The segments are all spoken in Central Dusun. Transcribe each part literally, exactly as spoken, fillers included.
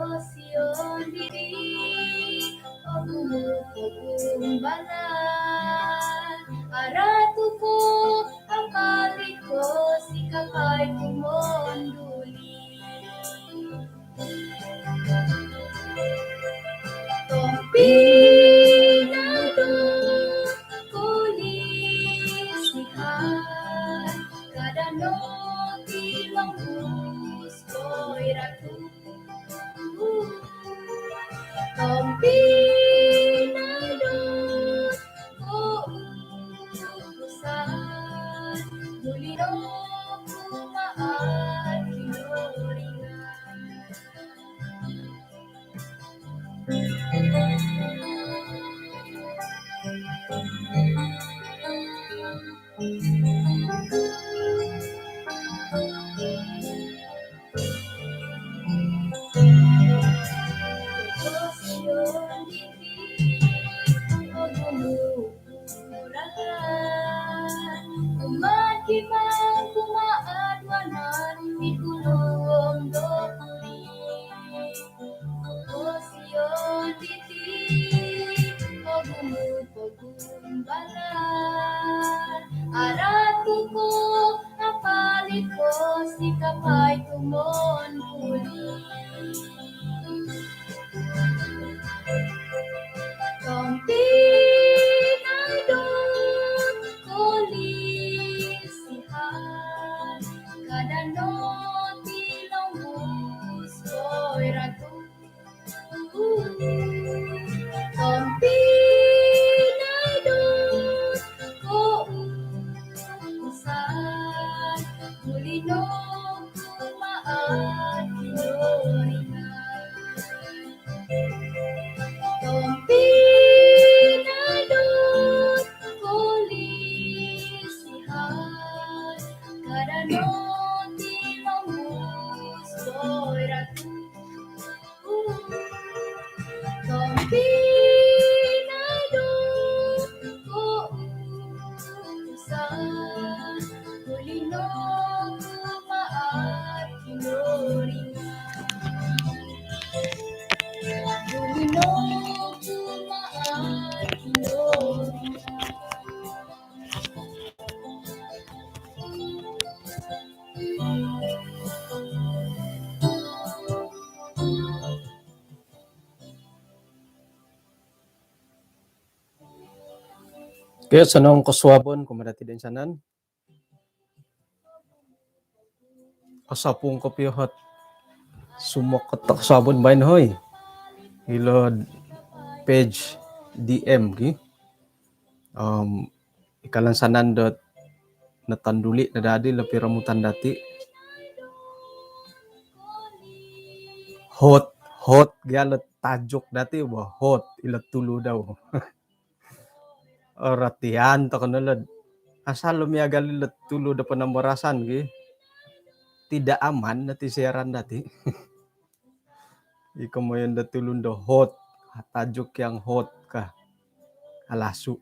Sion diri, ogumu ko gumbalan, aratu ko, apali ko, sikapai ko monduli. Tompinai do kolisihan, kada no tilombus ko i ratu. Tompinai do koutusan, buli no kumaa Kinorohingan. Sion diti, ogumu ko gumbalan, aratu ko, apali ko, sikapai ko monduli. Tompinai do kolisihan, kada no tilombus ko i ratu. Tompinai do koutusan, buli no kumaa Kinorohingan. Tompinai do kolisihan, kada no tilombus ko i ratu. Tompinai do koutusan, buli no kumaa Kinorohingan. Buli no kumaa Kinorohingan. Okey, osonong kosuabon kumaa dati toinsanan. Osopung kopio ot sumokot do kosuabon baino, hoi. Hilo'd page D M ki. Om, i kalansanan dot notonduli' no dati ilo piromutan dati. Hot, hot gia ilo tajuk dati bo, hot, ilo tulu dau. Orotian toko no ilo'd asal miagal ilo tulu do panambarasan ki. Tidak aman no iti siaran dati. I komoyon do tulun do hot, tajuk yang hot ka. Alasu.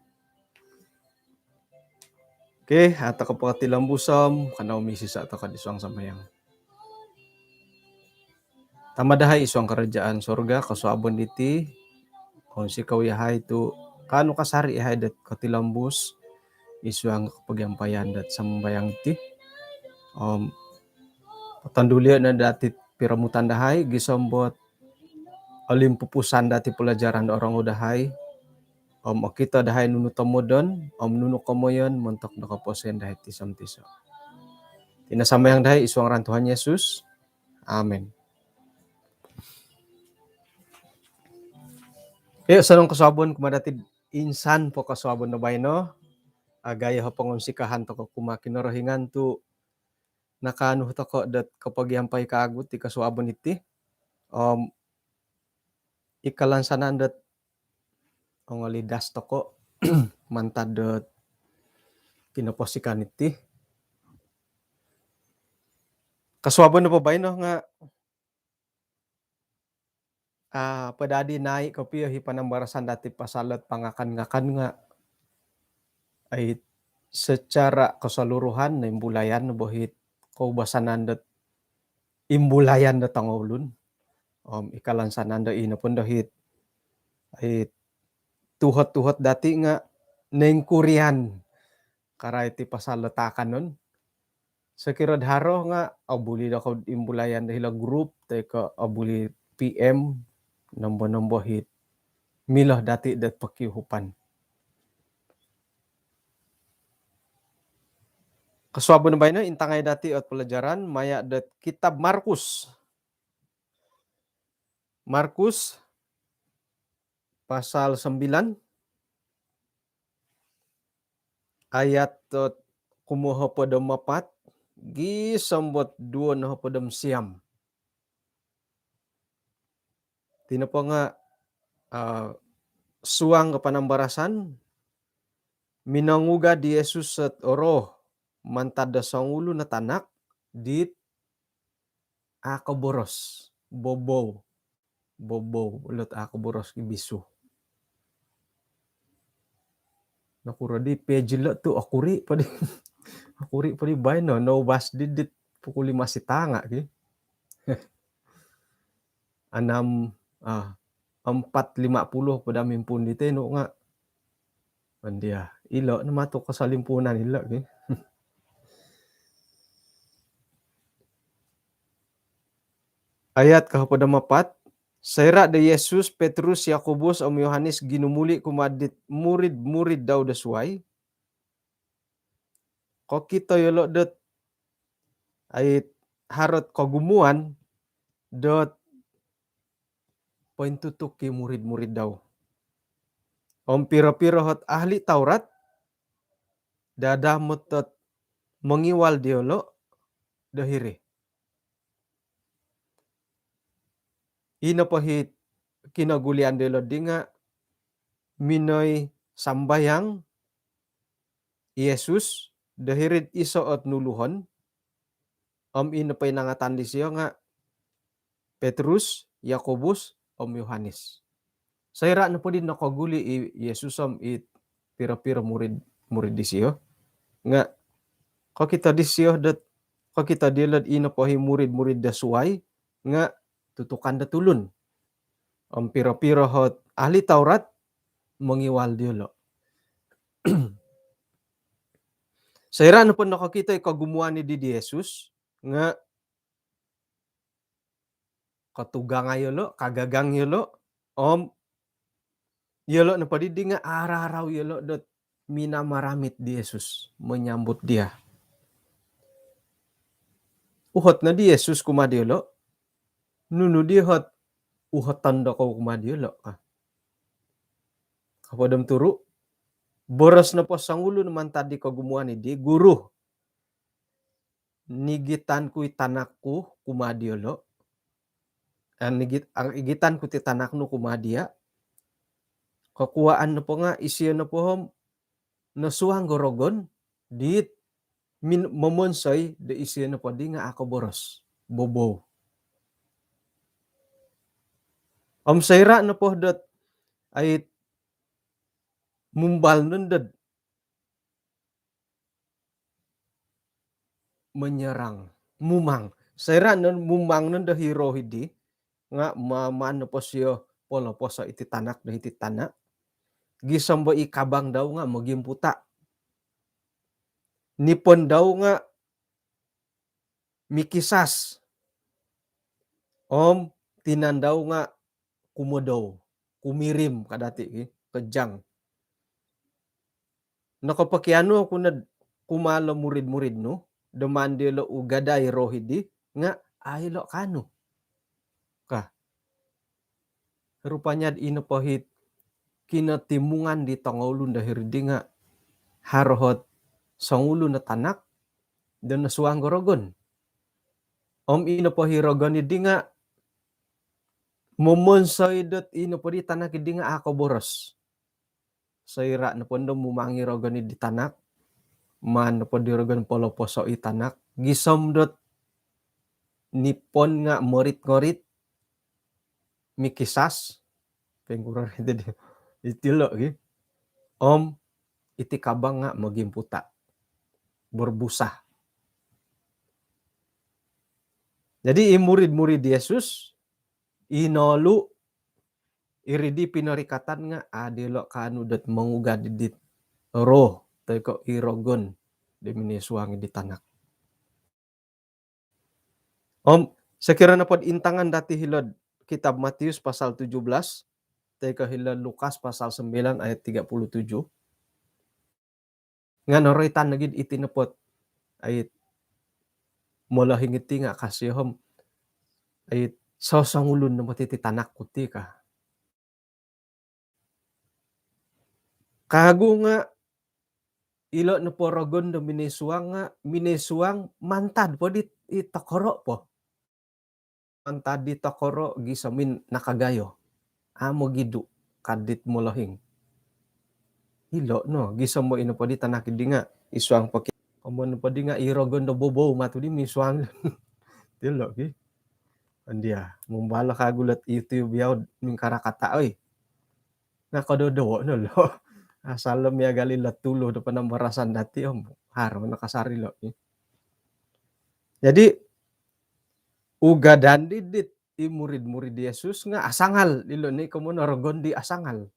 Okey, atau ko potilombus om, kanou misisa' toko id suang sambayang. Tama dahai id suang karajaan surga, kosuabon diti, kounsikou yahai tu kaanu kasari' yahai dot kotilombus id suang kopogiampayan dot sambayang diti. Om, potondulio' no dati piromutan dahai, gisom dot olimpupusan dati pelajaran do orongou dahai. Om okito dahai nunu tomodon, om nunu komoyon montok do koposion dahai tiso-tiso. Iti no sambayang dahai id suang ngaran Tuhan Yesus. Amin. Iyo, osonong kosuabon kumaa dati insan po kosuabon do baino. Agayo o pongunsikahan toko kumaa Kinorohingan tu nakaanu toko dot kopogiampai kaagu id kosuabon iti. Om, i kalansanan dot ongolidas toko mantad dot kinoposikan iti. Kosuabon nopo baino nga, ah, padadi nai' kopio i panambarasan dati pasal dot pangakan-ngakan nga, ai, secara keseluruhan noimbulayan no bo it koubasanan dot imbulayan do tongoulun. Om ikalansanan do ino pun do hit, hit tuhot-tuhot dati nga nengkurian karai ti pasal do taakanon. Sokiro do haro nga obuli do ko imbulayan do hilo grup toi ko obuli P M nombo-nombo hit milo dati do pokiuhupan. Kosuabon baino intangai dati ot pelajaran maya dot kitab Markus. Markus pasal sembilan ayat dot kumohopod om apat gisom dot duo nohopod om siam. Iti nopo nga, ah, suang ko panambarasan, minonguga di Yesus dot oroh mantad do songulun o tanak dit a' koboros, bobou, bobou, lot a' koboros ki bisu. Nokuro di page lo tu okuri po di, okuri po di baino, no bas didit pukul lima sitanga ki. Anam, ah, empat lima puluh po do mimpuun di tenu nga. Andia, ilo no matu kosolimpunan ilo ki. Ayat kohopod om apat, soira do Yesus, Petrus, Yakobus om Yohanes ginumuli kumaa dit murid-murid dau do suai, kokito yolo dot ai haro ot kogumuan dot pointutuk i murid-murid dau. Om piro-piro ot ahli Taurat dadamot dot mongiwal diolo do hiri. Ino po hit kinogulian diolo di nga minoi sambayang i Yesus do hiri'd iso ot nuluhon, om ino po i nangatan disio nga Petrus, Yakobus om Yohanes. Soira nopo di nokoguli i Yesus om i piro-piro murid, murid disio nga kokito disio dot, kokito diolo dot ino po i murid-murid do suai nga tutukan do tulun. Om piro-piro ot ahli Taurat mongiwal diolo. Soira nopo nokokito i kogumuan di, di Yesus nga kotugangai yolo, kagagang yolo, om yolo nopo di, di nga arau-arau yolo dot minamaramit di Yesus, menyambut dia. Uhot no di Yesus kumaa diolo, nunu di ot uhoton dokou kumaa diolo? Ah. Kohopod om turu, boros nopo songulun mantad di kogumuan di, Guru, nigitan ku i tanak ku kumaa diolo. Ang nigit-, ang igitan ku ti tanak nu kumaa dia. Kokuaan nopo nga isio nopo om nosuang do rogon dit min-, momonsoi do isio nopo di nga a' koboros, bobou. Om soira nopo dot ai mumbal nondo dot menyerang, mumang. Soira nondo mumang nondo i roh di nga maan nopo sio poloposo iti tanak do hiti tana. Gisom bo i kabang dau nga mogimputa. Nipon dau nga mikisas. Om tinan dau nga kumodou, kumirim ka dati ki, kejang. Nokopokianu oku nod kumaa lo murid-murid nu, do maan diolo ugadai roh di, nga a' ilo kaanu. Ka. Rupanya ino po hit kinotimungan di tongoulun do hiri di nga haro ot songulun o tanak do nosuang do rogon. Om ino po i rogon di nga momonsoi dot ino po di tanak di nga a' koboros. Soira nopo ndo mumang i rogon di tanak, maan nopo di rogon poloposo i tanak, gisom dot nipon nga morit-ngorit, mikisas, pengkurang itu dia. Iti lo gi. Om iti kabang nga mogimputa, berbusa. Jadi i murid-murid Yesus i nolu iri di pinorikatan nga' a' dilo' kaanu dot mongugad dit roh toi ko' i rogon di minisuang di tanak. Om sokiro nopod intangan dati hilo'd kitab Matius pasal tujuh belas toi ko' hilo'd Lukas pasal sembilan ayat tiga puluh tujuh, nga' noroitan nogi'd iti nopo ot ai molohing iti nga' ka sio om ai sosongulun nopo ti tanak ku ti ka. Kagu nga' ilo' nopo rogon do minisuang nga' minisuang mantad po di i tokoro' po. Mantad di tokoro' gisom i nakagayo. A' mogidu' ka dit molohing. Ilo' no gisom bo ino po di tanak di nga' isuang po ki. Komoyon po di nga' i rogon do bobou matu di misuang. Ilo' ki. Andia, mumbal o kagu lot YouTube yau mingkarakata' oi. Nga' kododowo' no lo'. Asal lo' miagal ilo' tulu do panambarasan dati om haro no kasari lo' ki. Jadi ugadan di dit i murid-murid Yesus nga' asangal ilo' ni komoyon o rogon di asangal.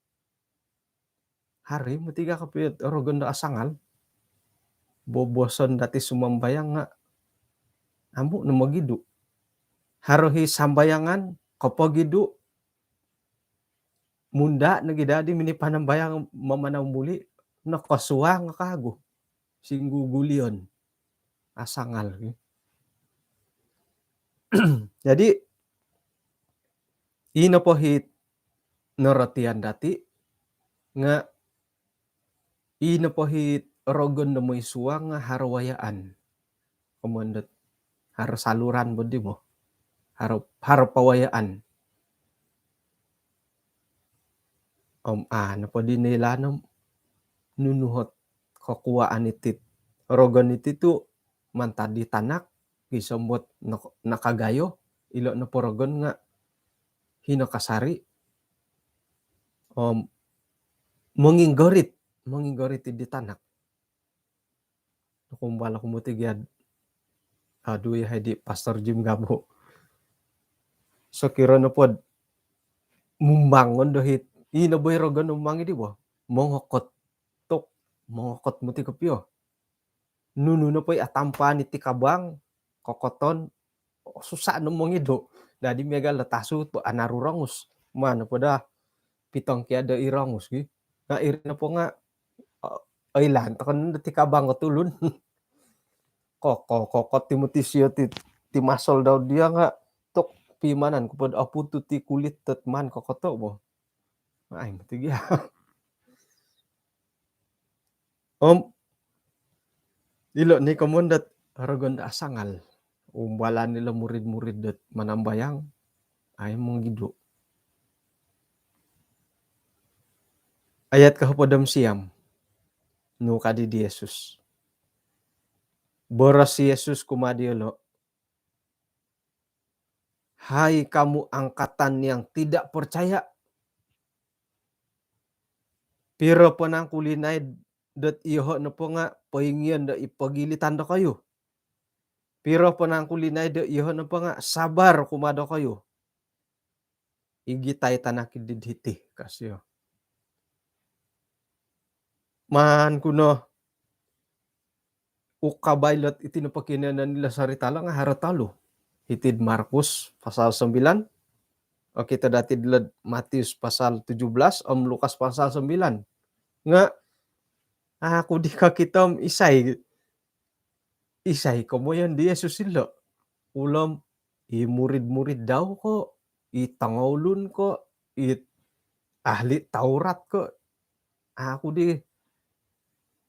Haro i mutiga kopio rogon do asangal. Boboson dati sumambayang nga' amu' no mogidu'. Haro i sambayangan kopogidu'. Munda' nogi dadi mini panambayang mamanau muli' nokosuang kagu. Singgugulion. Asangal. Jadi ino po hi norotian dati nga' ino po hi rogon do mooi suang nga' haro wayaan. Komoyon dot haro saluran bo di mo. Haro, haro pawayaan. Om a' nopo di noilaan om nunu ot kokuwaan iti rogon iti tu' mantad di tanak gisom bo ot nak- nakagayo ilo' nopo rogon nga' hino kasari om monginggorit, monginggorit di tanak. Nokumbal oku moti gia. Aduh, yahai di Pastor Jim Gabo. Sokiro nopod mumbangon do hiti, ino bo i rogon mumang di bo. Mongokot. Tok, mongokot moti kopio. Nunu nopo i atampan iti kabang, kokoton, susa' no mongidu'. Dadi miagal do tasu po anaru rongus. Maan nopo daa pitongkiad do i rongus gi. Nga' iri nopo nga' oilaan toko no dati kabang ko tulun. Koko, kokot ti moti sio ti, ti masol dau dia nga' tok pimanan ku pod aputu ti kulit dot maan kokoto' bo. Ai moti gia. Om ilo' ni komoyon dot rogon do asangal. Umbalan ilo' murid-murid dot manambayang, ai mongidu'. Ayat kohopod om siam. Nu kadi di Yesus. Boros Yesus kumaa diyolo', "Hai kamu angkatan yang tidak percaya. Piro po nangku linaid dot iyoho' nopo nga' poingion do id pogilitan dokoyu? Piro po nangku linaid do iyoho' nopo nga' sabar kumaa dokoyu? Igitai tanak id hiti," ka sio. Maan ku no ukabai lot iti nopo kinoiyonon ilo sorita lo nga' haro tolu. Hiti'd Markus pasal sembilan, okito dati' dilo'd Matius pasal tujuh belas om Lukas pasal sembilan. Nga' aku di kokito om isai, isai komoyon di Yesus ilo'. Ulom i murid-murid dau ko', i tongoulun ko', i ahli Taurat ko'. Aku di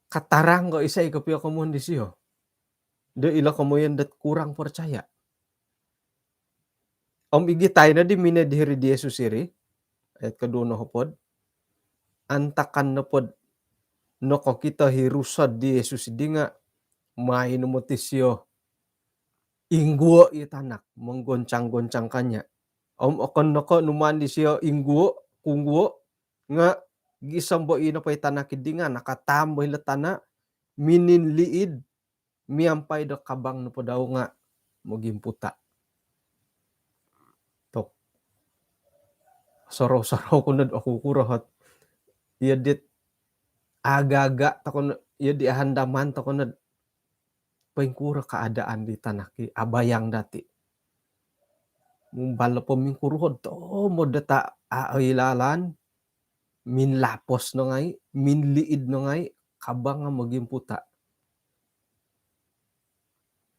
katarang ko' isai kopio komoyon disio. Do ilo komoyon dot kurang percaya. Om igitai noddi minoi di hiri di Yesus iri, ayat koduo nohopod. Antakan nopod nokokito hi rusod di Yesus iddi nga' maai no moti sio ingguo' i tanak, menggoncang-goncangkannya. Om okon no ko' numaan disio ingguo', kungguo', nga' gisom bo ino po i tanak iddi nga' nakataam bo hilo tana', mininliid, miampai do kabang nopo dau nga' mogimputa'. Tok. sorou-sorou ku nod oku kurohot. Iyo dit agaga toko no, iyo di ahandaman toko nod poingkuro keadaan di tanak i, abayang dati. Mumbal po mingkuruhod to, modeta a ilalan, min lapos no ngai, min liid no ngai, kabang nga mogimputa.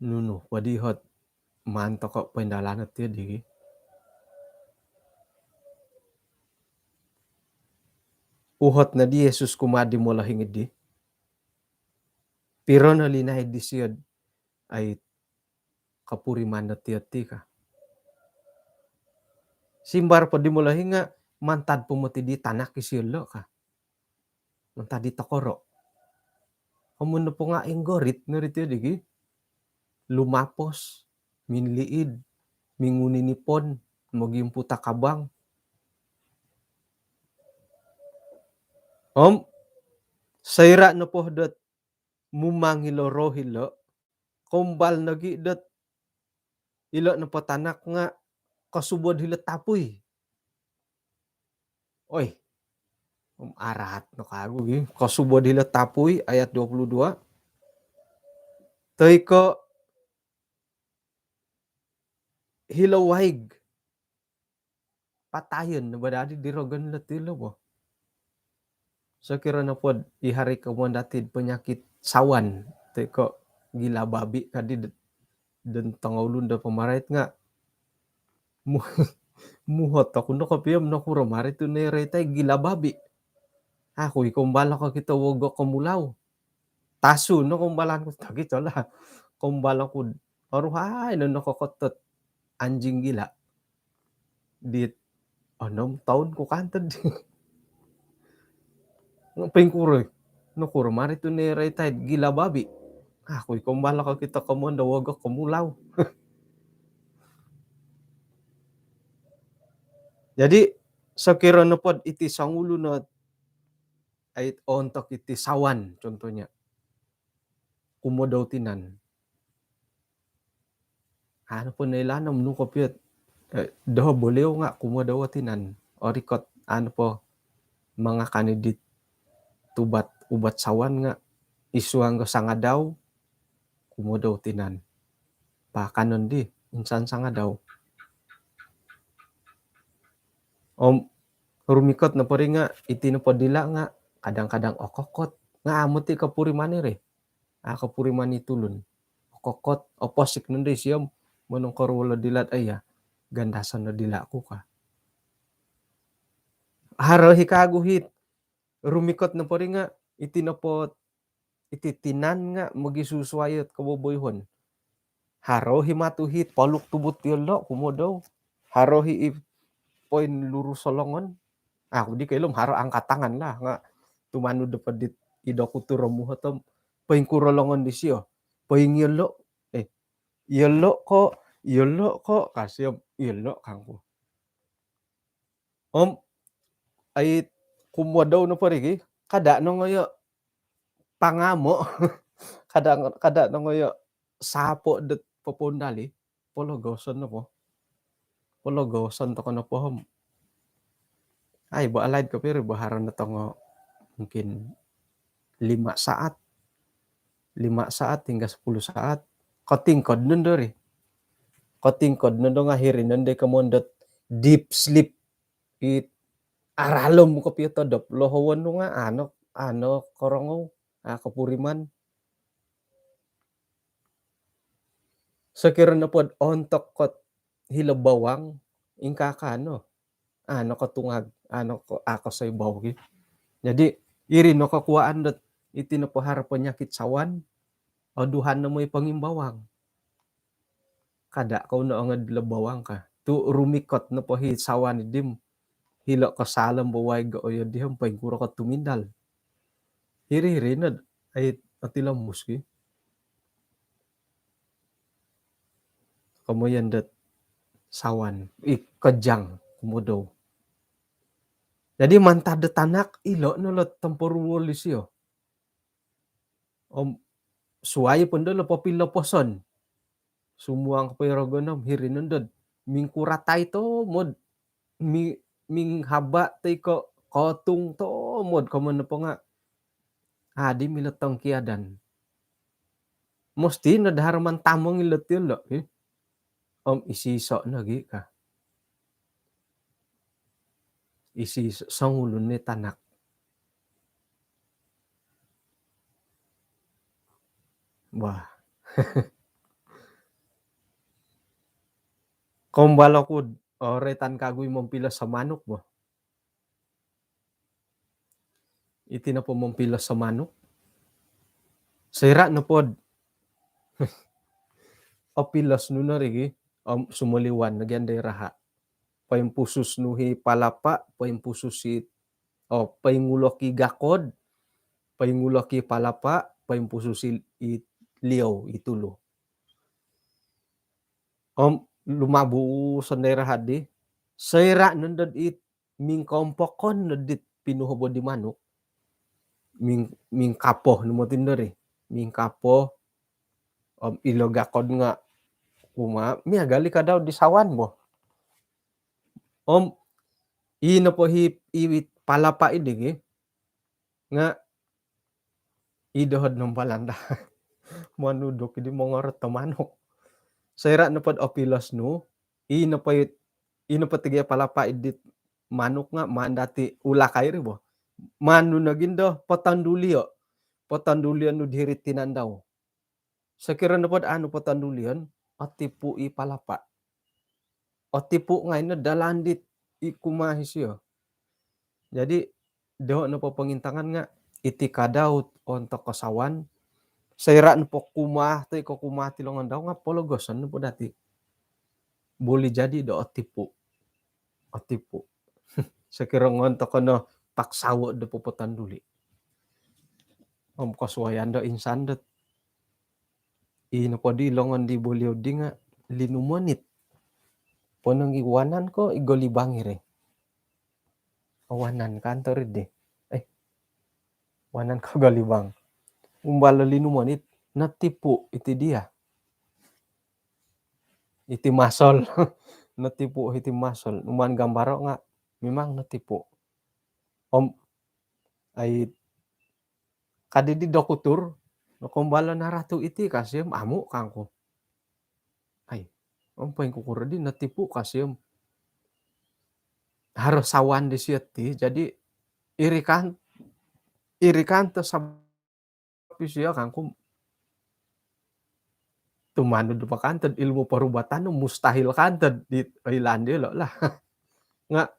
Nunu podi hot maan toko poindalan ot iyo digi. Uhot no di Yesus kumaa di molohing di. Piro no linaid disio ai kapuriman dot iyo ti ka. Simbar po di molohing nga mantad po moti di tanak isio lo ka. Mantad di tokoro. Amun nopo nga inggorit no ri ti digi. Lumapos, minliid, minguni nipon, mogimputa kabang. Om, soira nopo dot mumang ilo roh ilo, kombal nogi dot ilo nopo tanak nga kosubod hilo tapui. Oi, om araat no kagu gi. Kosubod hilo tapui, ayat dua puluh dua. Toi ko hilo waig. Patayon no bo dadi di rogon dati lo bo. Sokiro nopo di hari komoyon dati penyakit sawan, toi ko gila babi kadi d-, don tongoulun do pamarait nga mu-, muhot oku no kopio om nokuro mari tu noroitai gila babi. Aku i kombal ko kito wogok komulau. Tasu no kombalan ku tagi cola. Kombal oku oruhai no nokokotot anjing gila. Di onom toun ku kanted. Pingkuro, nokuro mari tu noroitai gila babi. Aku i kombal ko kito komoyon do wogok komulau. Jadi, sokiro nopo iti songulun no ai ontok iti sawan, contohnya. Kumodou tinan. Anu po noilaan om nu kopio, eh, doho boliau nga kumodou o tinan. Orikot anu po mangakan i dit ubat, ubat sawan nga id suang do sangadau, kumodou tinan. Paakanon di insan sangadau. Om rumikot nopo ri nga, iti nopo dila nga kadang-kadang okokot. Nga amu ti kopuriman iri. A kopuriman i tulun. Okokot, oposik nondo isio om monongkoruol o dila dot, "Aiya, gandasan o dila ku," ka. Haro i kagu it rumikot nopo ri nga, iti nopo, iti tinan nga mogisusuai ot koboboyoon. Haro i matu it poluk tubut iyolo, kumodou. Haro i poinlurus o longon. Aku di koilo om haro angkat tangan lah, nga tumanud nopo dit i dokutur o muhot om poingkuro longon disio. Poingiyolo, eh, iyolo ko, iyolo ko, ka sio om iyolo kangku. Om, ai, kumodou nopo ri gi, kada nongoyo pangamo. Kada, kada nongoyo sapo dot popoundali, pologoson nopo. Pologoson toko nopo om. Ai, bo alaid kopio ri bo haro no tongo mungkin lima saat. Lima saat hingga sepuluh saat. Kotingkod nondo ri. Kotingkod nondo nga hiri nondo komoyon dot deep sleep. It aralom kopio todop. Lohowon nu nga ano, ano korongou. A kopuriman. Sokiro nopo dot ontok ko hilo bawang, ingkaa ka ano. Ano kotungag, ano ko, a kosoibau gi. Jadi, iri no kokuaan dot iti nopo haro penyakit sawan, oduhan no moi pongimbawang. Kada kou no ongod lo bawang ka. Tu rumikot nopo i sawan di om hilo ko salom bo waig o iyo di om poingkuro ko tumindal. Hiri-hiri no dot ai otilombus ki. Komoyon dot sawan, i kejang, kumodou. Jadi mantad do tanak, ilo no lo temporuol disio. Om suai po nondo lo popiloposon. Sumuang kopio i rogon om hiri nondo dot mingkuratai tomod mi-, minghaba' toi ko' kotung tomod komoyon nopo nga' adi milo tongkiadan. Mositi no dahar mantamong ilo tiyo lo, eh. Om isiso' nogi' ka. Isiso' songulun ni tanak. Wah. Kombalo ku, oh, roitan kagu i mompilos do manuk bo. Iti nopo mompilos do manuk. Soira' nopod opilos nu no ri gi, om sumoliwan nogi' andai raha'. Poimpusus nu hi palapa', poimpusus i, oh, poingulok i gakod, poingulok i palapa', poimpusus i, i liou, i tulu. Om lumabus andai raha' di, soira' nondo dit mingkompokon no dit pinuhobo di manuk. Ming-, mingkapo no moti ndo ri. Mingkapo, om ilo gakod nga' kumaa, miagal i kadau di sawan bo. Om i nopo hi, i palapa' i di gi, nga' i doho'd nombalan da. Monuduk i di mongorot do manuk. Soira' nopod opilos nu, i nopo i, i nopo ti gi palapa' i dit manuk nga' maan dati' ulakai ri bo. Maan nu nogi ndo potondulio'. Potondulio' nu diri tinan dau. Sokiro nopod anu potondulion, otipu' i palapa'. Otipu' ngai' no dalandit i kumaa hi siyo. Jadi, doho' nopo pongintangan nga' iti kadau ontok kosawan, soira' nopo kumaa toi ko' kumaa ti longon dau nga' pologoson nopo dati'. Buli jadi do otipu'. Otipu'. Sokiro ngon toko no paksawo' do popotonduli'. Om kosuayan do insan dot i nopo di longon di bolio di nga' linumonit. Ponong i wanan ko' i golibang iri. Wanan kantor di. Eh, wanan ko' golibang. Umbal do linumonit, notipu' iti diya. Iti masol. Notipu' iti masol. Numaan gambaro' nga' mimang notipu'. Om ai kadi di dokutur, nokombalo naratu' iti ka siyom, amu' kangku. Ai, om poingkukuro di notipu' ka siyom. Haro sawan di siyo ti, jadi iri kan, iri kan to sab- Tapi siyo kangku tumanud do pakantod ilmu perubatan, mustahil kantod di oilaan dilo' lah. Nga'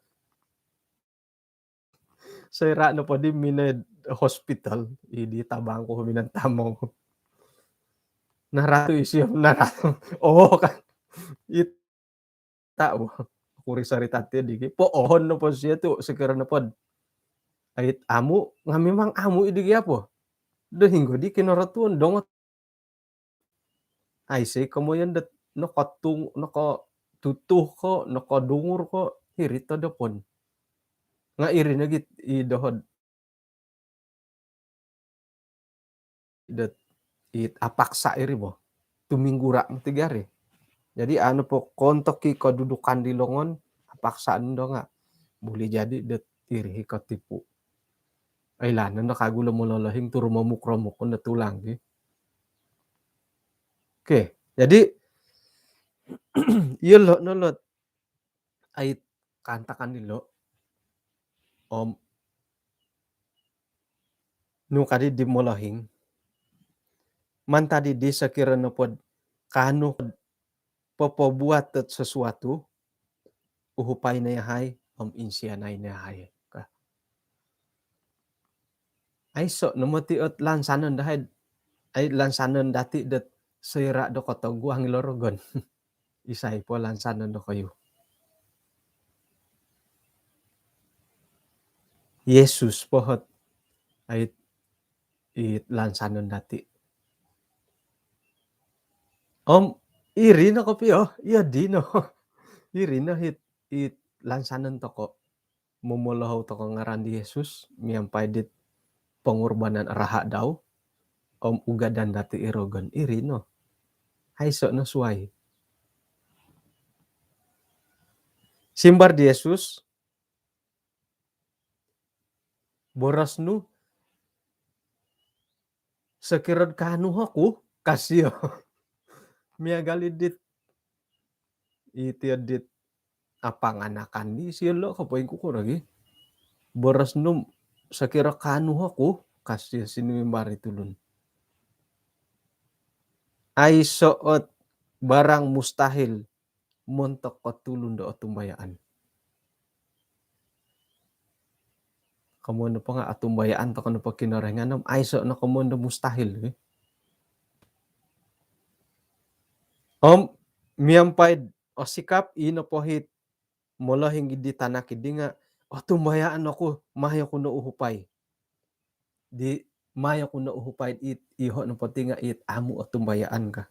soira' nopo di minoi hospital, i di tabang ku minantamong. Naratu' isio, naratu'. Oo kan. It- Tau, aku ri sarita ti digi. Po ohon nopo sio tu, sokiro nopod ait amu', nga' mimang amu' i digi apo. Do hinggo di kinorotuon, dongot. Aiso komoyon dot nokotung-, nokotutuh ko', nokodungur ko', hiri todopon. Nga' iri nogi i dohod dot it apaksa iri bo. Tuminggura' moti gari. Jadi anu po kontok i kedudukan di longon, apaksa ndo nga' buli jadi dot iri i kotipu'. Oilaan no kagu lo mololohing tu rumomuk-romuk no tulang ki. Okey, jadi iyo lo' no lo' ait kaantakan dilo'. Om nu kadi di molohing. Mantad di sokiro nopod kaanu popobuat dot sesuatu, uhupai no yahai, om insianai no yahai. Ka. Aiso' no moti ot lansanon dahai, ai lansanon dati' dot soira' do kotoguang ilo rogon. Isai po lansanon dokoyu? Yesus po ot ai it lansanon dati'. Om iri no kopio, iyo dino. Iri no it, it lansanon toko'. Momolohou toko' ngaran di Yesus miampai dit pongurbanan raha' dau, om ugadan dati' i rogon, iri no. Aiso' no suwai. Simbar di Yesus, boros nu, sokiro kaanu oku, ka sio. Miagal i dit, iti dit apanganakan di sio lo ko poingkuro gi. Boros nu, sokiro kaanu oku, ka sio sinumimbar i tulun. Aiso ot barang mustahil montok ko tulun do otumbayaan. Komoyon nopo nga otumbayaan tokou nopo Kinorohingan om aiso no komoyon do mustahil, eh. Om miampai osikap i nopo hit molohing di tanak idi nga, otumbayaan oku, mayo ku no uhupai. Di mayo ku no uhupai it, iho nopo ti nga it amu otumbayaan ka.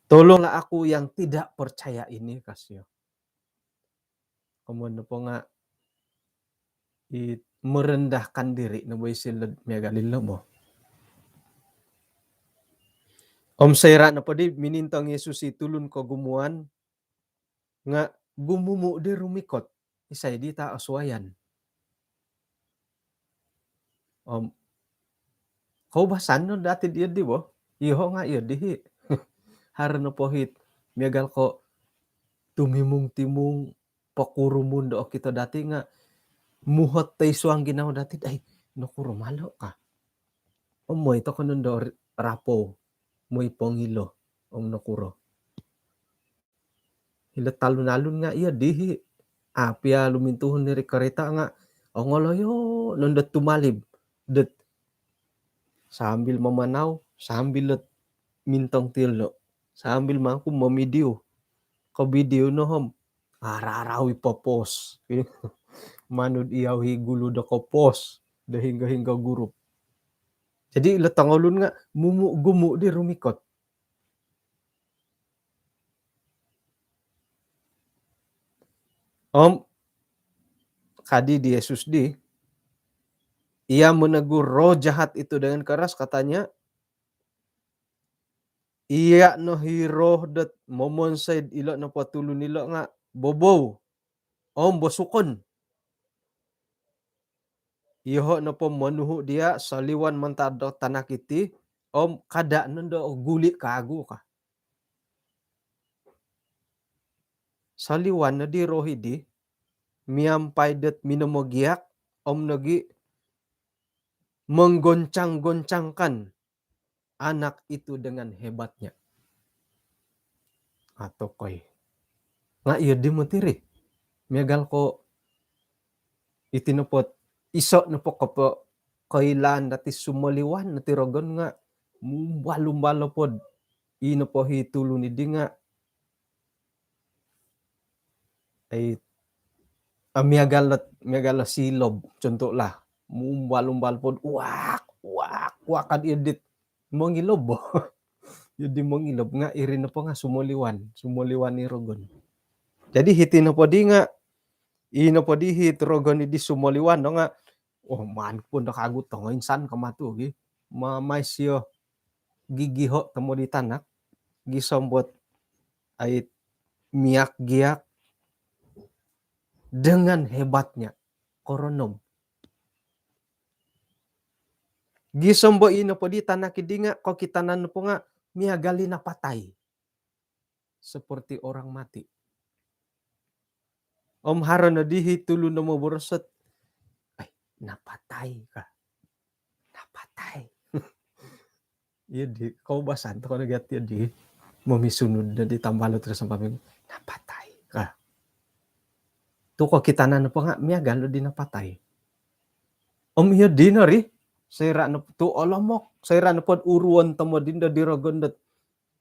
Tolonglah aku yang tidak percaya ini, ka sio. Komoyon nopo nga it merendahkan diri no bo isilo miagal ilo bo. Om soira nopo di minintong Yesus i tulun kogumuan nga gumumu di rumikot, isai di ta osuayan. Om koubasan no dati di, di bo. Iho nga iyo di hi. Haro nopo hit miagal ko tumimung-timung, pokurumun do okito dati nga muhot toi suang ginawo dati, ai, nokuro malo ka. Om moi tokou nondo rapou, moi pongilo, om nokuro. Ilo talun-alun nga iyo di hi. Apia lumintuhun iri karita nga ongoloyo nondo tumalib dot sambil mamanau, sambil lot mintong tilo, sambil mangku mamidiu. Ko bidiu no om ararau i popos. Manud iyau hi gulu do kopos do hinggo-hinggo gurup. Jadi ilo tongolun nga mumu, gumu di rumikot. Om kadi di Yesus di, ia menegur roh jahat itu dengan keras, katanya, iya no hi roh dot momonsoi'd ilo nopo tulun ilo nga bobou om bosukon. Iyoho nopo monuhu dia soliwan mantad do tanak iti om kada nondo guli kagu ka. Soliwan no di roh idi miampai dot minomogiak om nogi menggoncang-goncangkan anak itu dengan hebatnya. Atokoi. Nga iyo di moti ri. Miagal ko iti nopo, iso nopo kopo koilaan dati sumoliwan no ti rogon nga mumbal-umbal nopod i nopo hi tulun idi nga ai, ah, miagal, miagal silob, contoh lah. Mumbal-umbal pod, uak, uak, uak, kad iyo dit mongilob. Iyo di mongilob nga iri nopo nga sumoliwan, sumoliwan i rogon. Jadi hiti nopo di nga, i nopo di hit rogon i di sumoliwan no nga, oh, maan pun do kagu tongo insan kamatu gi. Ma, mai sio gigiho tomod i tanak, gisom bo ai miak-giak dengan hebatnya, koronom. Gisom bo i nopo di tanak idi nga kokitanan nopo nga miagal i napatai. Seperti orang mati. Om haro no di hi tulun no moboros dot, ai, napatai ka. Napatai. Iyo di, koubasan tokou no gia ti iyo di. Momisunud no di tambalut ka sampaming, napatai ka. Tu kokitanan nopo nga miagal di napatai. Om iyo di no ri, soira no tu olomok, soira nopod uruon tomod indo di rogon dot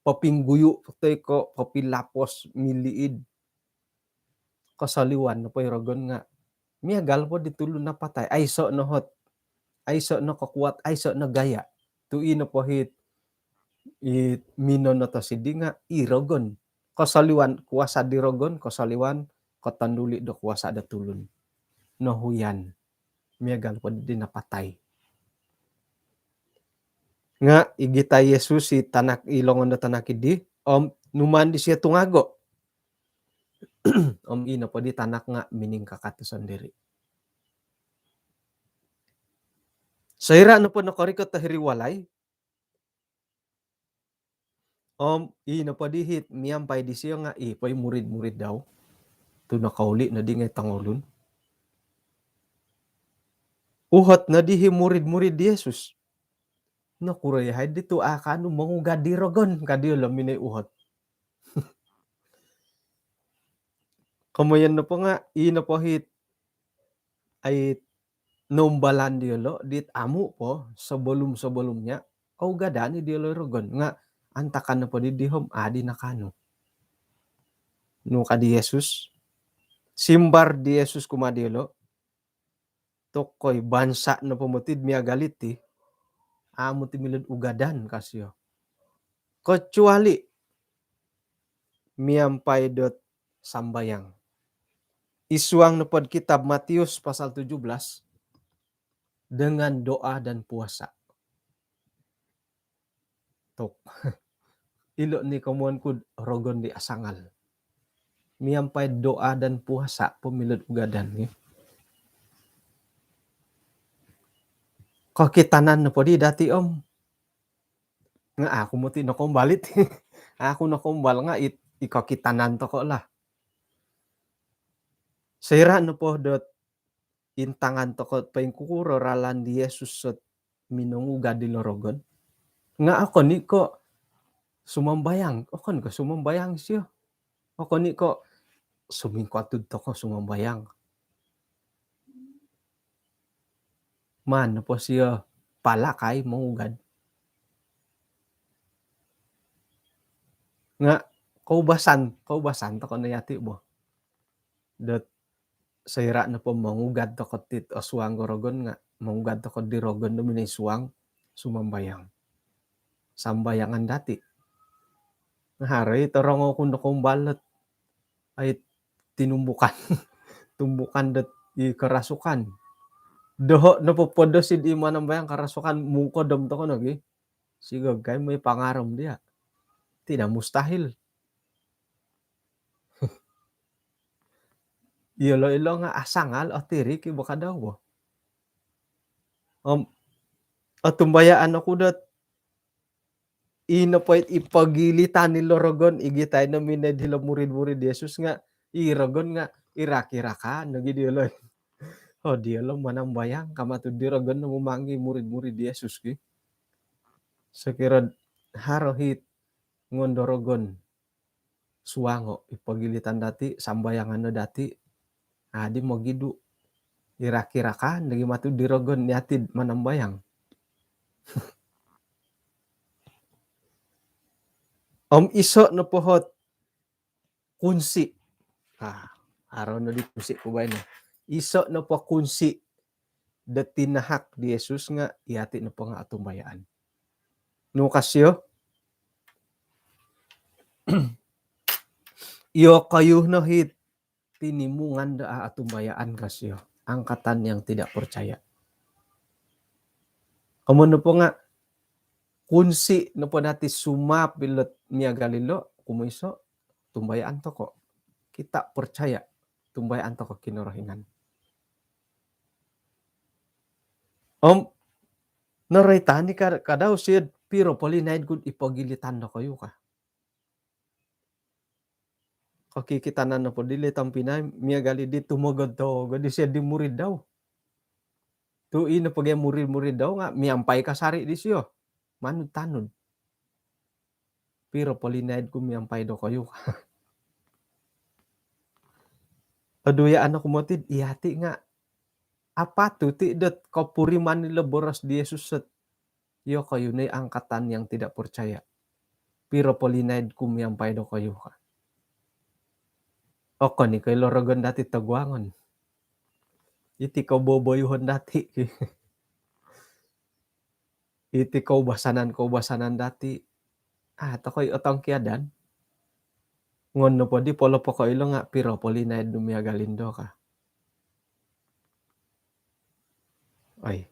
popingguyu toi ko popilapos miliid. Kosoliwan nopo i rogon nga miagal po di tulun napatai. Aiso no hot, aiso no kokuat, aiso no gaya. Tu i nopo hit, i minonotos idi nga i rogon. Kosoliwan kuasa di rogon, kosoliwan kotonduli do kuasa do tulun. Nohuyan. Miagal po di napatai. Nga igitai Yesus i tanak, i longon do tanak idi, om numaan disio tungago. Om i nopo di tanak nga miningkakat tu sondiri. Soira nopo nokorikot hiri walai, om i nopo di hit miampai disio nga i poi murid-murid dau tu nokouli no di ngai tongulun. Uhot no di hi murid-murid di Yesus. Nokuro yahai di tu akaanu mongugad di rogon, ka diolo minoi uhot. Komoyon nopo nga i nopo hit ai noumbalan diolo dit amu po sebelum-sebelumnya kougadan i diolo rogon nga antakan nopo di dihom adi nakaanu. Nu ka di Yesus, simbar di Yesus kuma diolo, tokoi bansa nopo moti miagal iti, amu ti milo'd ugadan ka sio. Kecuali miampai dot sambayang. Id suang nopo'd kitab Matius pasal tujuh belas, dengan doa dan puasa. Tok. Ilo ni komoyon ku'd rogon di asangal. Miampai doa dan puasa po milo'd ugadan ni. Kokitanan nopo di dati om. Nga aku moti nokoumbal it. Aku nokoumbal nga it, i kokitanan toko lah. Soira nopo dot intangan toko poingkukuro ralan di Yesus sot minongugad dilo rogon. Nga okon i ko sumambayang, okon ko sumambayang sio. Okon i ko sumingkotud toko sumambayang. Maan nopo sio pala kai mongugad. Nga koubasan, koubasan toko no yati bo. Dot soira nopo mongugad toko tit osuang do rogon nga mongugad toko di rogon do minoi suang sumambayang. Sambayangan dati. Nga haro i torongou ku nokoumbal dot ai tinumbukan. Tumbukan dot i kerasukan. Doho nopo podo sid i manambayang kerasukan mungkodom toko nogi. Sigog kai moi pangarom dia. Tidak mustahil. Iyolo-ilo nga asangal, otirik i bo kadau bo. Om otumbayaan oku dot i nopo i pogilitan ilo rogon, igitai no minoi dilo murid-murid Yesus nga i rogon nga irak-irakan nogi diolo. Oh, diolo manambayang kama tu di rogon no mumangi murid-murid Yesus ki. Sokiro haro hit ngondo rogon suango i pogilitan dati, sambayangan no dati, adi mogidu, irak-irakan nogi matu di rogon ni atid manambayang. Om iso nopo hot kunsi. Ha, haro no di kunsi ku baino. Iso nopo kunsi do tinahak di Yesus nga yati nopo nga otumbayaan. Nu ka sio, iyokoyu no hit tinimungan do a otumbayaan ka sio. Angkatan yang tidak percaya. Komoyon nopo nga kunsi nopo dati sumaap ilot miagal ilo, kumoiso, tumbayaan toko. Kita percaya, tumbayaan toko Kinorohingan. Om noroitan i ka, kadau sid piro po linaid kud i pogilitan dokoyu ka. Kokikitanan nopo dilo tompinai miagal i di tumogod-togod disio di murid dau. Tu i nopo gia murid-murid dau nga miampai kasari disio. Manud-tanud. Piro po linaid ku miampai dokoyu. Oduyaan oku moti dot iyati nga apatut i dot kopuriman ilo boros di Yesus sot iyokoyu no i angkatan yang tidak percaya. Piro po linaid ku miampai dokoyu ka. Okon i ko ilo rogon dati toguangon. Iti koboboyuhon dati. Iti koubasanan-koubasanan dati. Ah, tokoi otongkiadan. Ngon nopo di polopoko ilo nga piro po linaid nu miagal indo ka. Oi.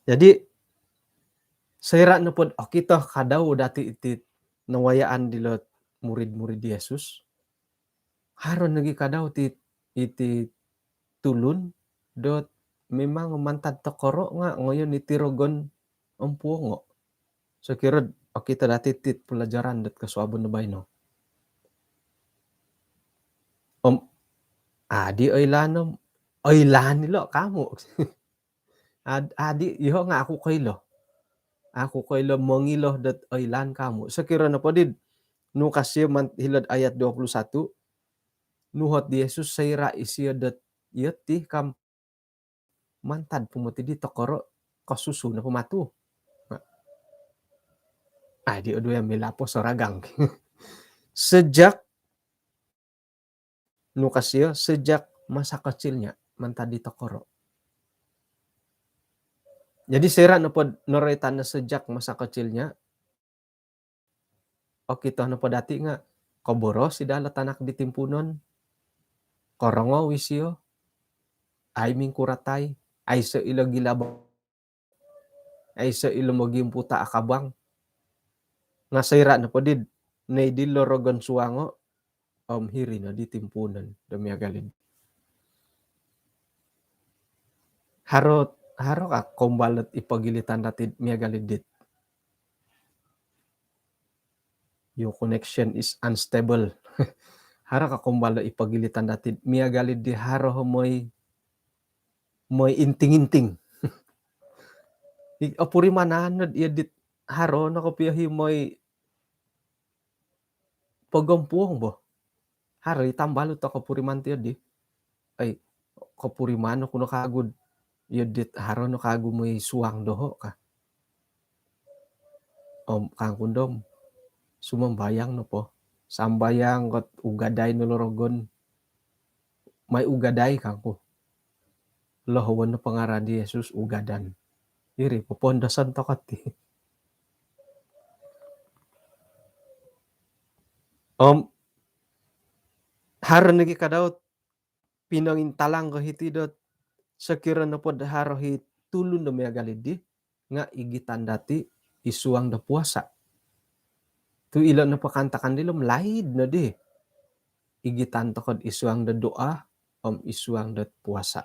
Jadi, soira nopo dot okito kadau dati iti nawayaan dilo murid-murid Yesus. Haro nogi kadau ti, iti tulun dot memang mantad tokoro nga ngoyon iti rogon om puongo. Sokiro okito dati ti pelajaran dot kosuabon do baino. Om adi oilaan om oilaan ilo kamu. Ad-, adi iho nga aku koilo. Aku koilo mongilo dot oilaan kamu. Sokiro nopo did nukas iyo man-, hilo'd ayat dua puluh satu, nuhot di Yesus soira isio dot iyo ti kam mantad pumoti di tokoro kosusu nopo matu. Adi odu yang milapos oragang. Sejak nukas iyo, sejak masa kecilnya mantad di tokoro. Jadi soira nopo noroitan no sejak masa kecilnya, okito nopo dati nga koboros i dalo tanak di timpunon, korongou isio, ai mingkuratai, aiso ilo gila ba-, aiso ilo mogimputa akabang. Nga soira nopo did noidi lo rogon suango, om hiri no di timpunon do miagal id. Haro, haro ka kombal dot ipogilitan dati miagal id dit. Your connection is unstable. Haro ka kombal dot ipogilitan dati miagal id di haro moi, moi inting-inting. I-, opurimanan nod iyo dit haro no kopio hi moi pogompuong bo. Haro i tambalut o kopuriman ti adi. Ai, kopuriman oku no kagu. Iyo dit haro no kagu moi suang doho ka. Om kangku ndom, sumambayang nopo. Sambayang kot ugadai no lo rogon. Mai ugadai kangku. Lohowon no pangaran di Yesus ugadan. Iri popondoson toko ti. Om haro nogi kadau pinongintalang ko hiti dot sokiro nopo do haro hi tulun do miagal id di nga igitan dati id suang do puasa. Tu ilo nopo kaantakan dilo om laid nodi. Igitan toko id suang do doa om id suang do puasa.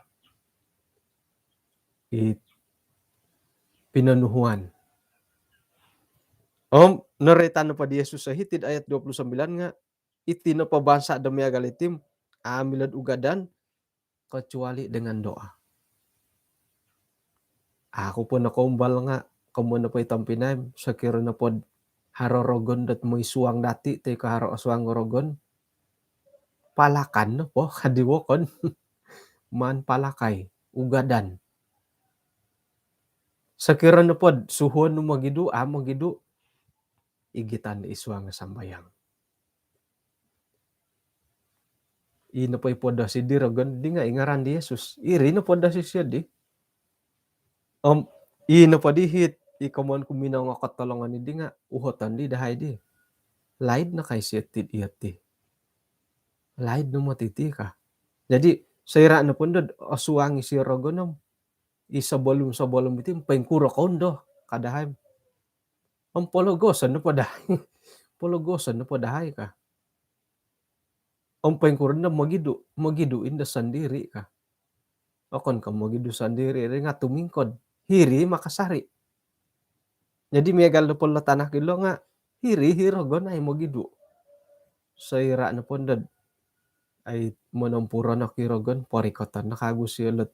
I pinonuhuan. Om noroitan nopo di Yesus o hiti id ayat dua puluh sembilan nga iti nopo bansa do miagal iti om a' milo do ugadan kecuali dengan doa. Aku po nokoumbal nga komoyon nopo i tompinai, sokiro nopo do haro rogon dot moi suang dati toi ko haro osuang rogon, palakan nopo kadi wokon. Maan palakai, ugadan. Sokiro nopo do suhuon nu mogidu, a' mogidu, igitan id suang sambayang. I nopo i podosi di rogon di nga i ngaran di Yesus. Iri no podosi sio di. Om i nopo di hiti komoyon ku minongokot tolongon di nga uhoton di dahai di. Laid no kai sio ti iyo ti. Laid no moti ti ka. Jadi soira nopo ndo osuang isio rogon om i sebelum-sebelum iti poingkuro kou ndo ka dahai. Om pologoson nopo dahai. Pologoson nopo dahai ka. Om poingkuro ndo mogidu, mogidu indo sondiri ka. Okon ko mogidu sondiri ri nga tumingkod. Hiri makasari. Jadi miagal do polo tanak ilo nga hiri hi rogon ai mogidu. Soira nopo ndo do ai monompuron oku i rogon, porikoton no kagu sio lo do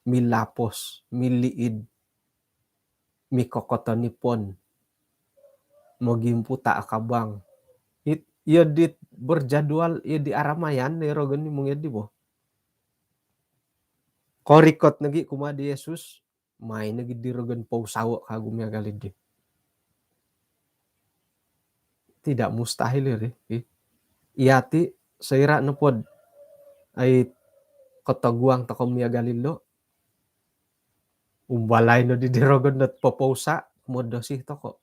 milapos, miliid, mikokoton nipon, mogimputa akabang. It, iyo dit berjadual, iyo di aramayan ni rogon ni mungkin di bo. Korikot nogi kumaa di Yesus, mai nogi di rogon pousawo kagu miagal di. Tidak mustahil iri. Ih. Iya ti soira nopo do ai kotoguang toko miagal ilo, umbalai no di di rogon dot popousa, modosi toko.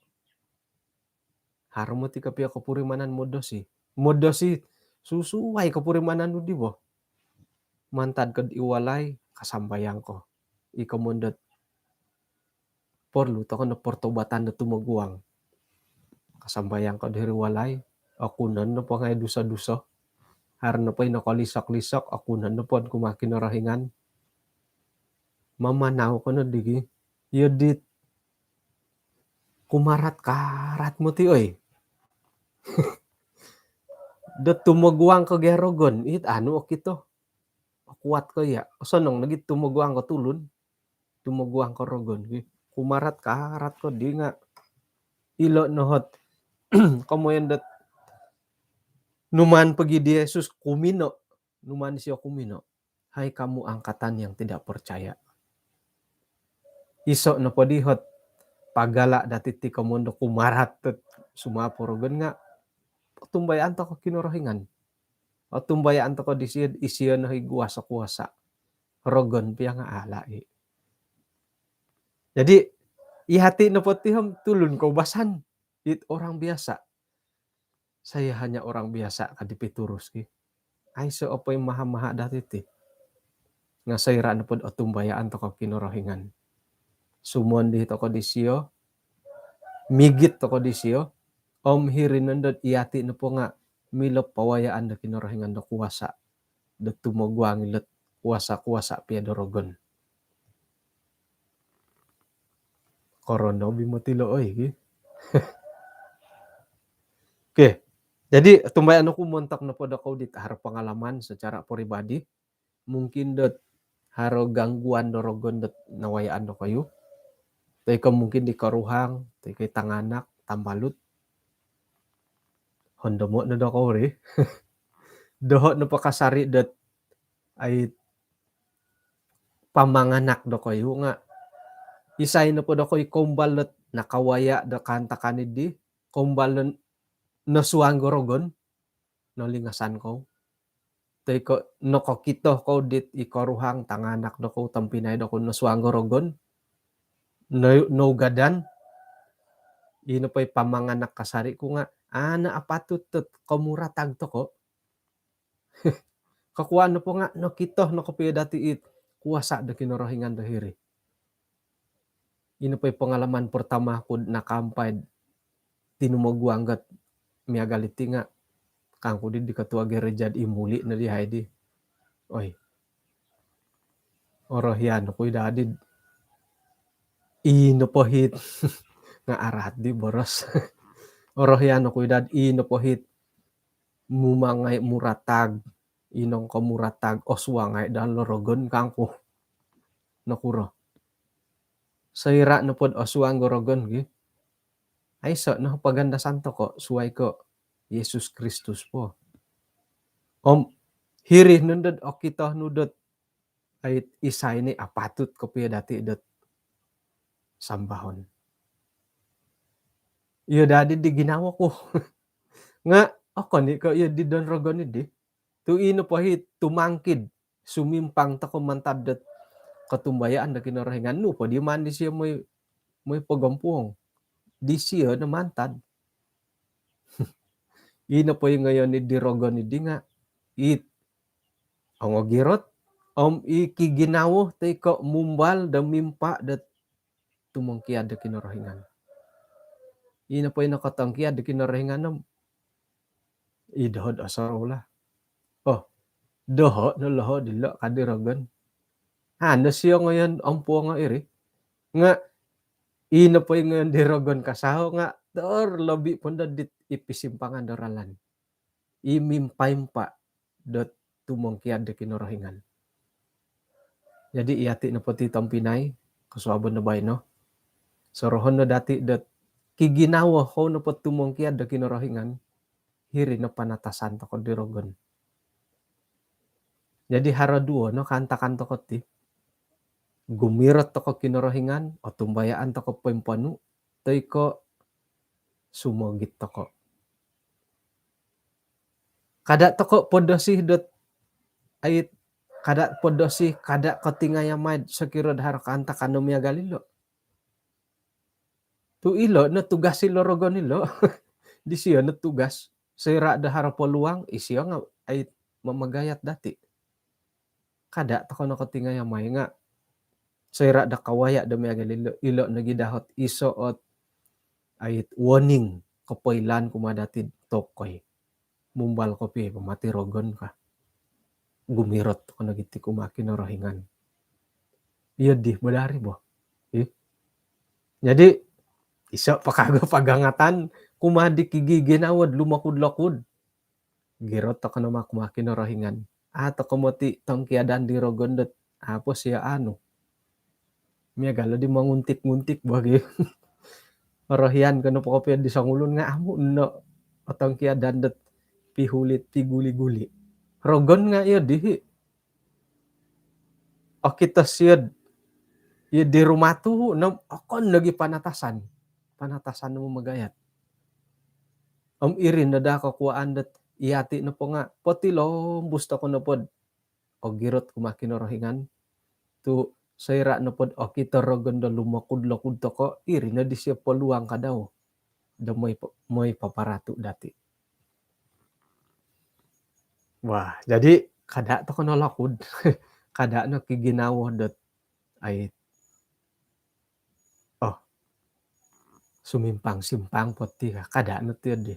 Haro moti kopio kopurimanan modosi. Modosi susuai kopurimanan nu di bo. Mantad ko id walai, kasambayang ko. I komoyon dot porlu toko no pertobatan do tumoguang. Kasambayang ko diri walai, Okunon nopo ngai duso-duso. Haro nopo i nokolisok-lisok, okunon nopo kumaa Kinorohingan. Mamanau ko no digi. Iyo dit kumarat-karat moti, oi. Do tumoguang ko gia rogon, it anu okito. Kuat ko iya. Osonong nogi tumoguang ko tulun. Tumoguang ko rogon. Kumarat-karat ko di nga. Ilo no hot. Komoyon dot numaan pogi di Yesus kumino. Numaan isio kumino. Hai kamu angkatan yang tidak percaya. Iso nopo di hot pagala dati ti komoyon do kumarat dot sumapo rogon nga otumbayaan toko Kinorohingan. Otumbayaan toko disio, isio no i kuasa-kuasa. Rogon pia nga ala i. Jadi, i hati nopo ti om tulun koubasan. It orang biasa. Saya hanya orang biasa, ka di Pitrus ki. Aiso opo i maha-maha dati ti. Nga soira nopo do otumbayaan toko Kinorohingan. Sumondi toko disio, migit toko disio, om hiri nondo i hati nopo nga milo pawayaan do Kinorohingan do kuasa. Do tumoguang ilot kuasa-kuasa pia do rogon. Korono bi moti lo, oi, ki. Okey. Jadi, otumbayaan oku montok nopo dokou dit haro pengalaman secara peribadi. Mungkin dot haro gangguan do rogon dot nawayaan dokoyu. Toi ko mungkin di koruhang, toi ko i tanganak, tambalut. Hondomo no dokou ri. Doho nopo kasari dot ai pamanganak dokoyu nga isai nopo dokoyu koumbal dot nakawaya do kaantakan di, koumbal dot nosuang do rogon, nolingasan kou. Toi ko nokokito kou dit i koruhang, tanganak dokou, tompinai dokou nosuang do rogon, no, nougadan, ino po i pamanganak kasari ku nga, ana apatut dot komuratag toko. Kokuaan nopo nga nokito no kopio dati it kuasa do Kinorohingan do hiri. Ino po i pengalaman pertama ku nakaampai tinumoguang gat miagal iti nga kangku di, di ketua gereja di muli no di hai di. Oi. Orohian ku i dadi. Ino po hit. Nga arat di boros. Orohian ku i dadi, ino po hit. Mumangai muratag, inong ko muratag, osuangai dan lo rogon kangku. Nokuro. Soira nopo do osuang do rogon gi. Aiso no pagandasan toko suai ko Yesus Kristus po. Om hiri nondo dot okito nu dot ai isai ni apatut kopio dati dot sambahon. Iyo dadi di ginawo ku. Nga okon i ko iyo di don rogon i di. Tu ino po hi tumangkid, sumimpang toko mantad dot kotumbayaan do Kinorohingan, nu po di maan disio moi, moi pogompuong. Disio no mantad. Ino po i ngoyon i di rogon i di nga it ongogirot om i kiginawo toi ko mumbal do mimpa dot tumongkiad do Kinorohingan. Ino po ino kotongkiad do Kinorohingan om i doho do osorou lah. Oh, doho no loho dilo ka di rogon. Ano sio ngoyon ompuongo iri. Nga ino po i ngoyon di rogon kasaho nga terlebih pun do dit i pisimpangan do ralan. I mimpa-impa dot tumongkiad do Kinorohingan. Jadi i ati nopo ti tompinai, kosuabon do baino. Sorohon no dati dot kiginawo kou nopo tumongkiad do Kinorohingan, hiri no panatasan toko di rogon. Jadi haro duo no kaantakan toko ti. Gumirot toko Kinorohingan, otumbayaan toko poimponu, toi ko sumogit toko. Kada toko podosi dot ait, kada podosi, kada kotingayamai sokiro do haro kaantakan do miagal ilo. Tu ilo no tugas ilo rogon ilo. Disio no tugas. Soira do haro peluang, isio nga ait mamagayat dati. Kada toko no kotingayamai nga soira do kawaya do miagal ilo, ilo nogi dahot iso ot ait warning kopoilaan kumaa dati tokoi. Mumbal kopio po mati rogon ka. Gumirot ko nogi ti kumaa Kinorohingan. Iyo di bo dari bo. Ih. Jadi iso po kagu pagangatan kumaa di kigiginawo do lumokud-lokud. Girot toko no ma kumaa Kinorohingan. A' toko moti tongkiadan di rogon dot apo sio anu. Miagal di monguntik-nguntik bagi. Orohian ko nopo kopio di songulun nga amu no otongkiadan dot pihulit, piguli-guli. Rogon nga iyo dihi. Okito sio iyo di rumah tu no okon lagi panatasan. Panatasan no magayat. Om iri no daa kokuaan dot iyati nopo nga potilombus toko nopo do ogirot kumaa Kinorohingan. Tu soira nopo do okito rogon do lumokud-lokud toko, iri no disio peluang kadau do moi, moi paparatu dati. Wah, jadi kada toko no lokud. Kada no kiginawo dot ai, oh, sumimpang-simpang po ti ka. Kada no ti di.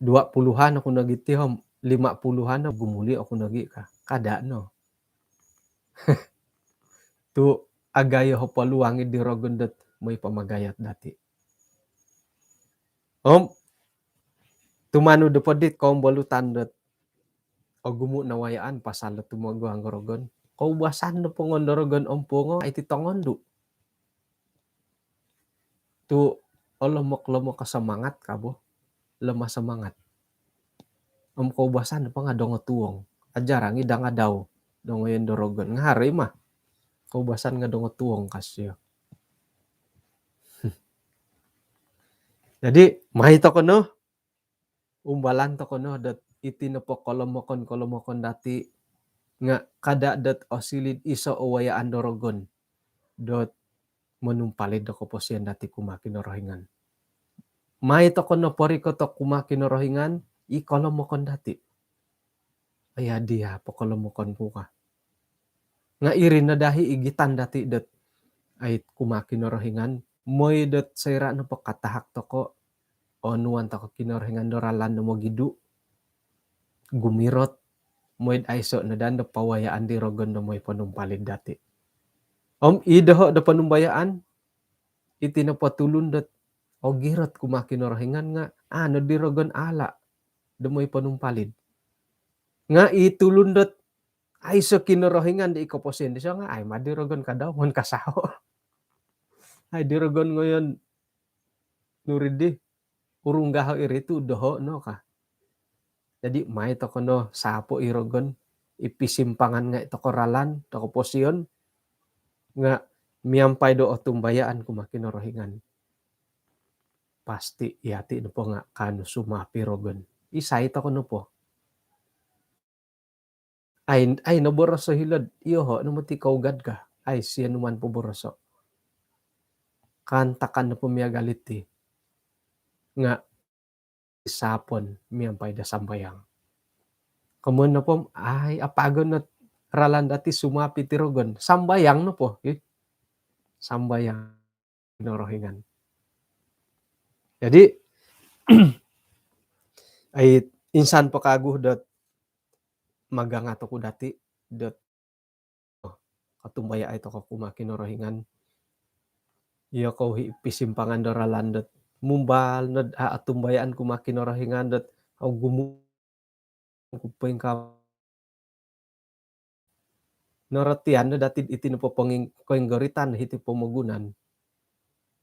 Dua puluhan oku nogi ti om, lima puluhan no gumuli oku nogi ka. Kada no. Tu agayo ho peluang di rogon dot moi pamagayat dati. Om tumanud do podit kombolutan dot ogumu nawayaan pasal do tumoguang rogon. Koubasan do pongon do rogon om pongo iti tongondu. Tu olomok-lomok ka semangat ka bo. Lemah semangat. Om koubasan do pongo dongotuong. Ajarang i dangadau. Dongoyon do rogon. Ngahari mah. Koubasan nga dongotuong ka sio. Jadi, mai toko no. Umbalan toko no dot iti nopo kolomokon-kolomokon dati nga kada dot osiliu iso o wayaan do rogon dot monumpalid do koposion dati kumaa Kinorohingan. Mai toko no porikoto kumaa Kinorohingan i kolomokon dati. Aya dia po kolomokon ku ka. Nga iri no dahi igitan dati dot ait kumaa Kinorohingan, moi dot soira nopo katahak toko, onuan toko Kinorohingan do ralan do mogidu, gumirot, moi do aiso no daa do pawayaan di rogon do moi ponumpalid dati. Om i doho do ponumbayaan, iti nopo tulun dot ogirot kumaa Kinorohingan nga, ano di rogon ala do moi ponumpalid. Nga i tulun dot aiso Kinorohingan di i koposion disio nga, ai ma di rogon kadau mon kasaho. Ai di rogon ngoyon nuri di urung gaho iri tu doho no ka. Jadi mai toko no sapo i rogon, i pisimpangan ngai toko ralan, toko posion, nga miampai do otumbayaan kumaa Kinorohingan. Pasti iyati nopo nga kaanu sumapi rogon. Isai toko nopo. Ai, ai no boroso hilo'd, iyoho no moti kougad ka. Ai sio numan po boroso. Kaantakan nopo miagal iti. Nga sapon miampai do sambayang. Komoyon nopo, ai apagon no ralan dati sumapi ti rogon. Sambayang nopo, eh. Sambayang. Kinorohingan. Jadi, ai insan po kagu dot magangat oku dati dot, oh, kotumbayaai toko kumaa Kinorohingan. Iyo kou hi pisimpangan do ralan dot mumbal nod a, otumbayaan kumaa Kinorohingan dot ogumu ku poingkaa. Norotian no dati iti nopo ponging-, koinggoritan hiti pomogunan.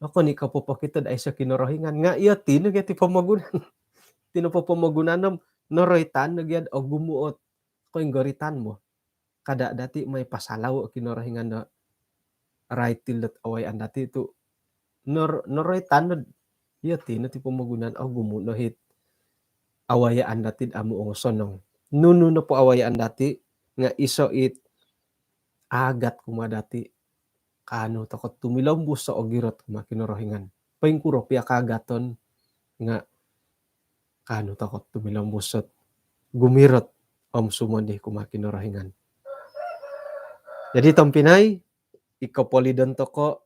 Okon i ko popokito do aiso Kinorohingan. Nga iyo ti no gia ti pomogunan. Ti nopo pomogunan om noroitan no gia do ogumu ot koinggoritan bo. Kada dati mai pasalau o Kinorohingan do raitil dot awayaan dati tu nor-, noroitan no, iyo ti no ti pomogunan, ogumu no hit awayaan dati amu ongosonong. Nunu nopo awayaan dati nga iso it agat kumaa dati, kaanu toko tumilombus o ogirot kumaa Kinorohingan. Poingkuro pia kaagaton nga kaanu toko tumilombus ot gumirot om sumondih kumaa Kinorohingan. Jadi tompinai, i kopolidon toko,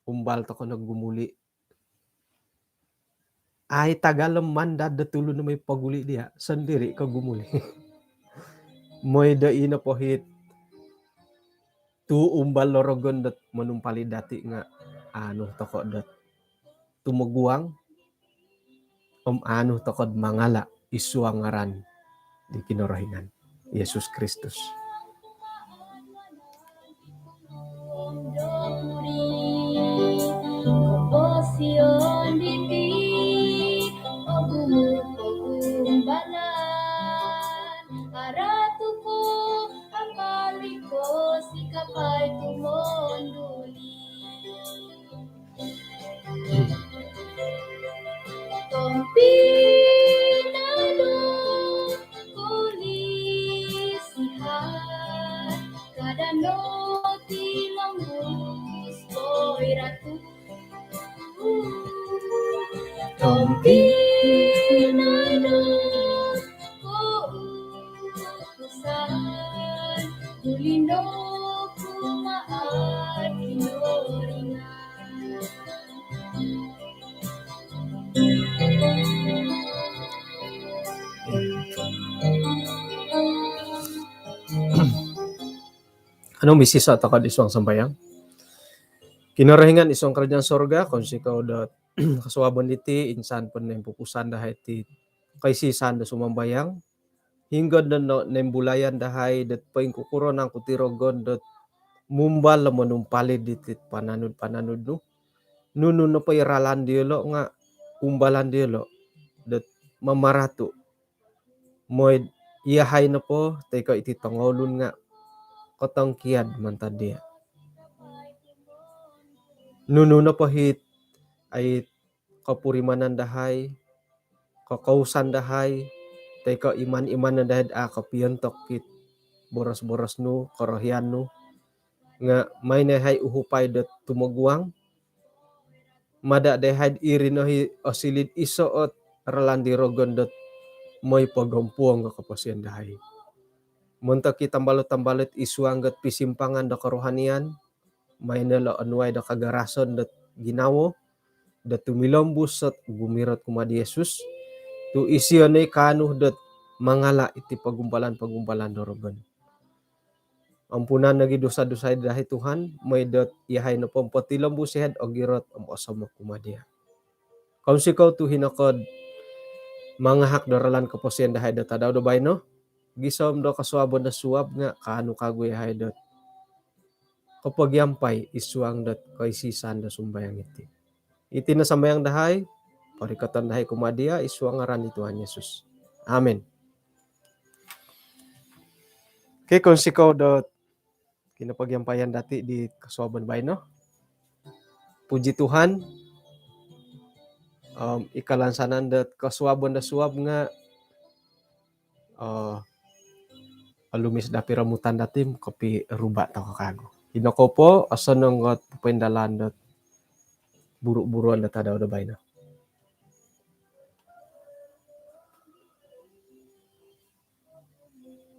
umbal toko no gumuli. ai tagal om mandad do tulun moi poguli dia, sondiri ko gumuli. Moi do ino pohit tu umbal do rogon dot monumpali dati nga anu toko dot tumoguang om anu tokod mangala id suang ngaran di Kinorohingan Yesus Kristus. Koposion diti ogumu pogumbalan, aratu ko apaliko sikapai tumonduli. Tompinai no kolisihan, kada no tilombus, oi Ratu. Tompinai no koutusan, uli no kumaat Kinorohingan. Anu, misisa' toko id suang sambayang. Kinorohingan id suang kerajaan sorga, kounsikou dot kosuabon diti, insan po noimpupusan dahai ti koisisan do sumambayang, hinggo do no-, noimbulayan dahai dot poingkukuro nangku ti rogon dot mumbal om monumpali diti pananud-pananud nu. Nunu nopo i ralan diolo nga umbalan diolo dot mamaratu. Mooi do iyahai nopo toi ko iti tongoulun nga kotongkiad mantad dia. Nunu nopo it ai kopurimanan dahai, kokousan dahai, toi ko iman-imanan dahai a kopiontok it boros-boros nu, korohian nu, nga maai no yahai uhupai dot tumoguang, mada dahai iri no i osiliu id iso ot ralan di rogon dot mooi pogompuong ko koposion dahai. Montok i tambalut-tambalut id suang dot pisimpangan do kerohanian, maai no ilo onuai do kagarason dot ginawo, dot tumilombus ot gumirot kumaa di Yesus, tu isio no i kaanu dot mangala iti pogumbalan-pogumbalan do rogon. Ampunan nogi dosa-dosa dahai Tuhan, mooi dot iyahai nopo om potilombus yahai dot ogirot om osomok kumaa dia. Kounsikou tu hinokod mangahak do ralan koposion dahai do tadau do baino, gisom do kosuabon do suab nga kaanu kagu yahai dot kopogiampai id suang dot koisisan do sumbayang iti. Iti no sambayang dahai, porikoton dahai kumaa dia id suang ngaran di Tuhan Yesus. Amin. Okey, kounsikou dot kinopogiampaian dati di kosuabon baino. Puji Tuhan, om, i kalansanan dot kosuabon do suab nga, eh, olumis daa piromutan dati om kopiruba toko kagu. Ino ko po, osonong ot popoindalan dot buru-buruon do tadau do baino.